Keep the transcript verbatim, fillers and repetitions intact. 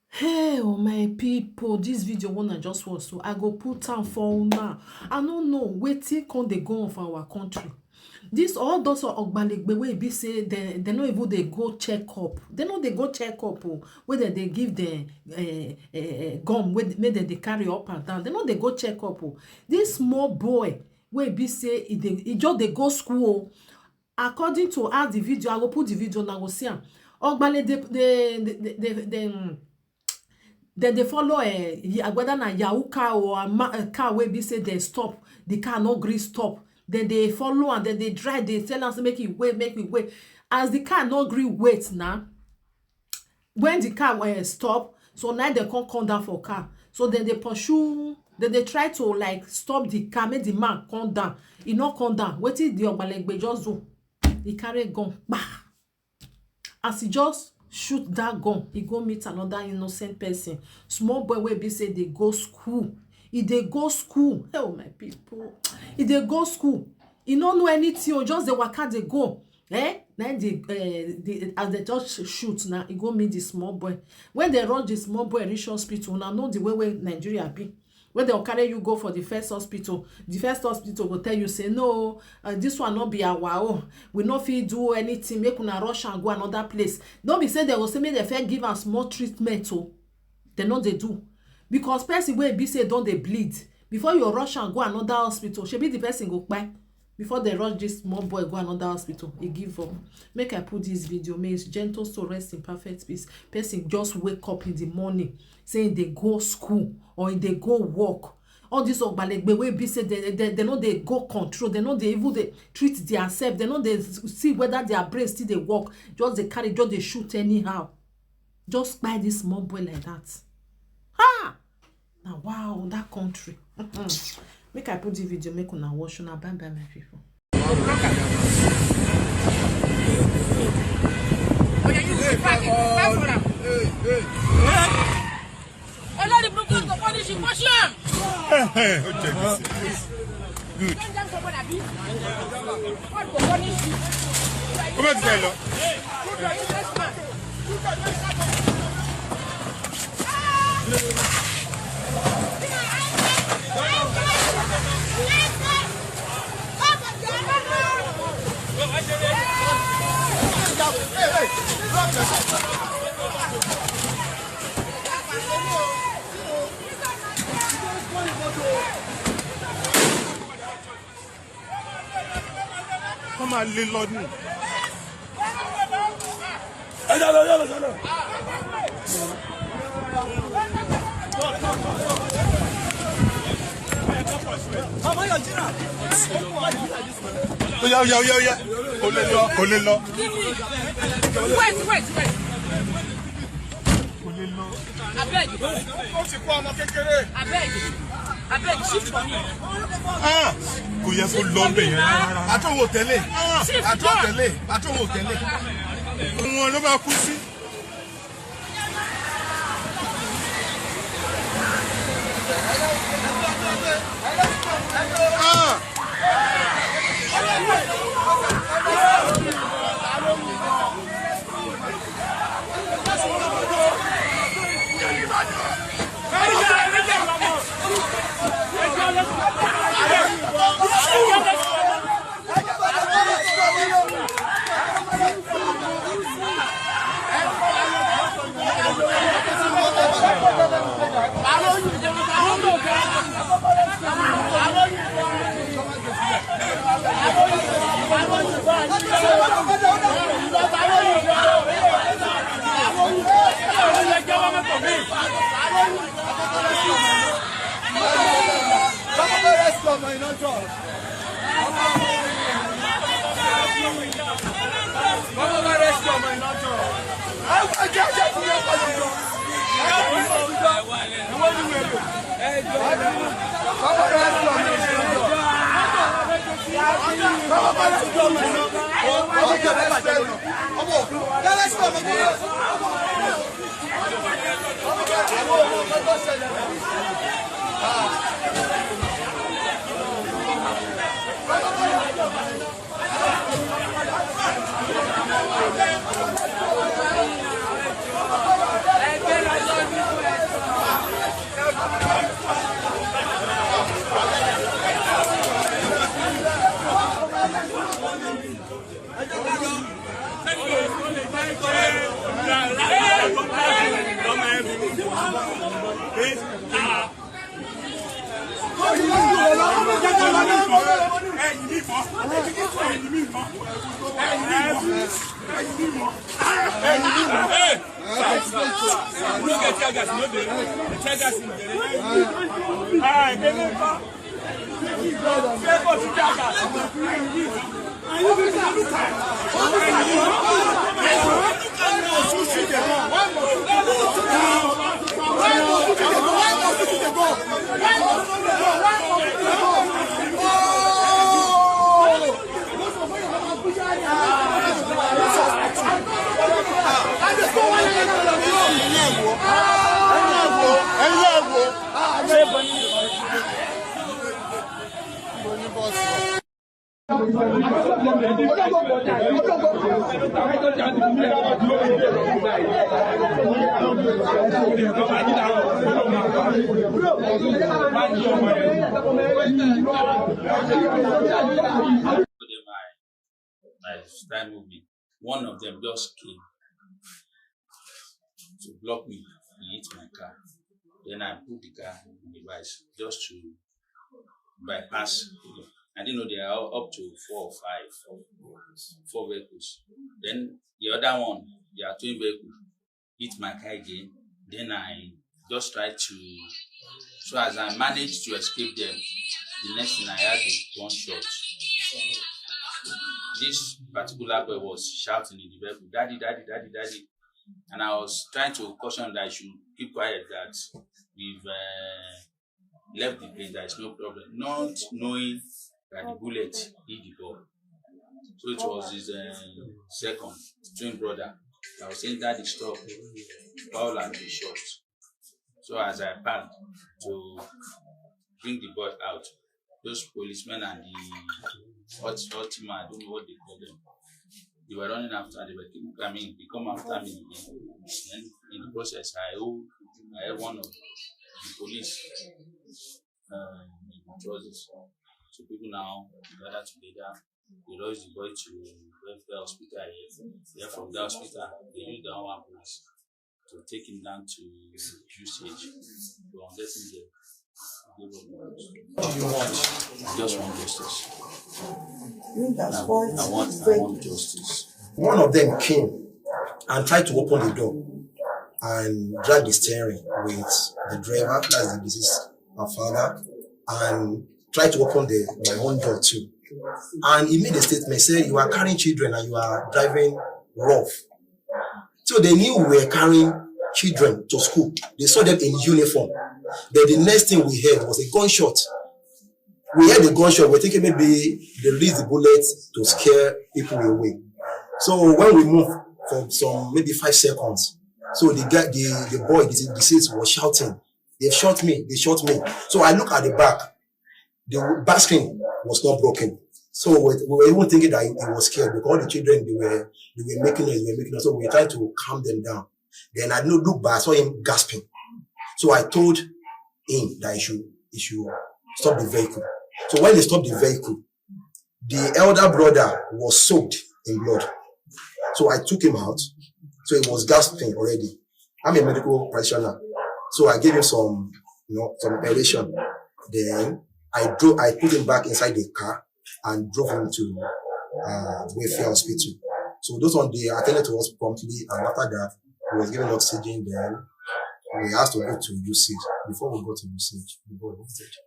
Hey, oh my people, this video one I just watch, so I go put am for una. I no know wetin come dey go on for our country. This all those ogbalegbe wey be say they, they no even dey go check up. They no dey go check up o. Wey dem dey give them, eh, eh, eh, gum wey make dem dey carry up and down. They no dey go check up o. This small boy wey be say e dey, e just dey go school o. According to how the video, I go put the video, una go see am. Ogbale dey, dey, dey, dey, dey, mm, dem dey follow, eh, ya-, whether na Yahoo car or a ma-, a car wey be say dem stop, the car no gree stop. Dem dey follow am, dem dey drive, dey tell am say make e wait, make e wait. As the car no gree wait na, when the car, eh, stop, so na dem come come down for car. So dem dey pursue, dem dey try to, like, stop the car, make the man come down. E no come down. Wetin the ogbalegbe just do? E carry gun, kpa! As e just shoot that gun, e go meet another innocent person. Small boy wey be say dey go school. E dey go school. Hey, oh my people. E dey go school. E no know anything o, just dey waka dey go. Eh? Na im the, eh, the, as dem just sh-, shoot na, e go meet the small boy. When dem rush the small boy reach hospital, una know the way wey Nigeria be. When dem carry you go for the first hospital, the first hospital go tell you say, "No, uh, this one no be our own. We no fit do anything. Make una rush and go another place." No be say dem go say make dem first give am small treatment o. Dem no dey do. Because person wey be say don dey bleed, before you rush am go another hospital, shebi the person go kpai. Before dem rush this small boy go another hospital, e give up. Make I put this video, may his gentle soul rest in perfect peace. Person just wake up in the morning, say e dey go school or e dey go work. All this ogbalegbe wey be say they, they, they no dey go control, they no dey even dey treat their self, they no dey see whether their brain still dey work, just dey carry, just dey shoot anyhow. Just kpai this small boy like that. Ha! Na wow, that country. Make I put the video, make una watch, una bye bye, my people. Olórí burúkú tó pọ́nìṣì pọ́ṣíọ̀n. Ó bẹ̀ ti tẹ̀ lọ. Wọ́n máa lé lọ ní. Ẹ jẹ́ lọ, yọ lọ, yọ lọ. Ó yá, ó yá, ó yá, ó yá. Kò lè lọ, kò lè lọ. Wait, wait, wait. Kò lè lọ. Abeg. Ó ti kó ọmọ kékeré. Abeg. Abeg, shift for me. Ah! Kò yẹ kó lọ bẹ̀ yẹn rárá. Àtọwò tẹ́lẹ̀. Ah! Shift, àtọwò tẹ́lẹ̀. Àtọwò tẹ́lẹ̀. Wọn ló máa kú sí. Ah! Hey! Look at tear gas, no dey. The tear gas in there. Ah, they never. By the time moving, one of them just came to block me. He hit my car. Then I put the car in the vice just to bypass. I didn't know there are up to four or five, four vehicles. Then the other one, there are twin vehicles, hit my car again. Then I just try to, so as I managed to escape them, the next thing I had a gunshot. This particular boy was shouting in the vehicle, "Daddy, daddy, daddy, daddy." And I was trying to caution that I should keep quiet, that we've uh, left the place, there is no problem. Not knowing that the bullet hit the boy. So it was his uh, second twin brother that was saying, "Daddy, stop. Paul has been shot." So as I parked to bring the boy out, those policemen and the hot, hot team, I don't know what they call them, they were running after, they were keeping, I mean, they come after me again. Then in the process, I hold, I held one of the police um, trousers. So people now gather together. They rush the boy to welfare hospital here. Then from the hospital, they use the ambulance to take him down to U C H. So I'm getting there. What do you want? I just want justice. I want, I want justice. One of them came and tried to open the door and drag the steering with the driver, that's the deceased, my father, and tried to open the my own door too. And he made a statement, say, "You are carrying children and you are driving rough." So they knew we were carrying children to school. They saw them in uniform. Then the next thing we heard was a gunshot. We heard the gunshot. We're thinking maybe they released the bullets to scare people away. So when we moved for some maybe five seconds, so the guy, the, the boy, the deceased, was shouting, "They shot me! They shot me!" So I look at the back. The back screen was not broken. So we, we were even thinking that he, he was scared because all the children, they were they were making noise, they were making noise. So we were trying to calm them down. Then I look look back, I saw him gasping. So I told him that he should he should stop the vehicle. So when they stopped the vehicle, the elder brother was soaked in blood. So I took him out. So he was gasping already. I'm a medical practitioner. So I gave him some, you know, some aeration. Then I drove, I put him back inside the car and drove him to uh, Wayfair Hospital. So those on the attended to us promptly, and after that, he was given oxygen. Then we asked to go to U C H. Before we go to U C H, we go to U C H.